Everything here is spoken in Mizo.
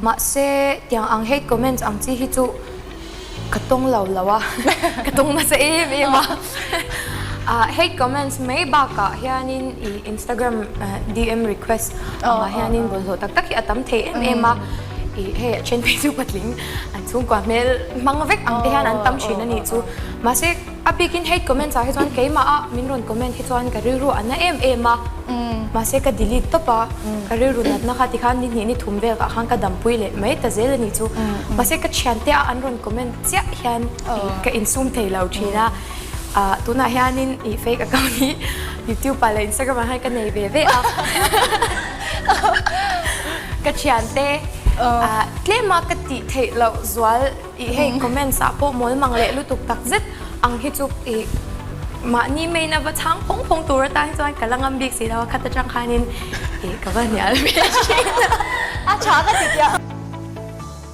Mahse tiang ang hate comments ang chi hi chu ka tawng lo lo a, ka tawng nasa em em a. Hate comments mai bakah hianin i Instagram DM request angah hianin bawlhhlawh tak tak hi a tam thei em em a. I hei a then phei chu patling an chhungkua hmel hmang vek ang te hian an tam thin a nih chu. Mahse A bikin hate comments ah hi chuan keimah a min rawn comment hi chuan ka rilru a na em em a, mahse ka delete tawp a, ka rilru natna kha tikhan ni hnih ni thum vel ah khan ka dampui leh mai ta zel a nih chu. Mahse ka thiante a an rawn comment chiah hian ka insum thei lo thin a, ah tunah hianin ih fake account hi youtube ah leh instagram ah hian ka nei ve ve a, ka thiante ah tlem a ka tih theih loh zual Ih hei comments ah pawh mawl mang leh lutuk tak zet ang hi chu ih mahni main a va chhang phawng phawng tur atan hi chuan ka la ngam bik si lo a khat atang khanin ih ka va hnial ve thin a. A tha ka ti tia.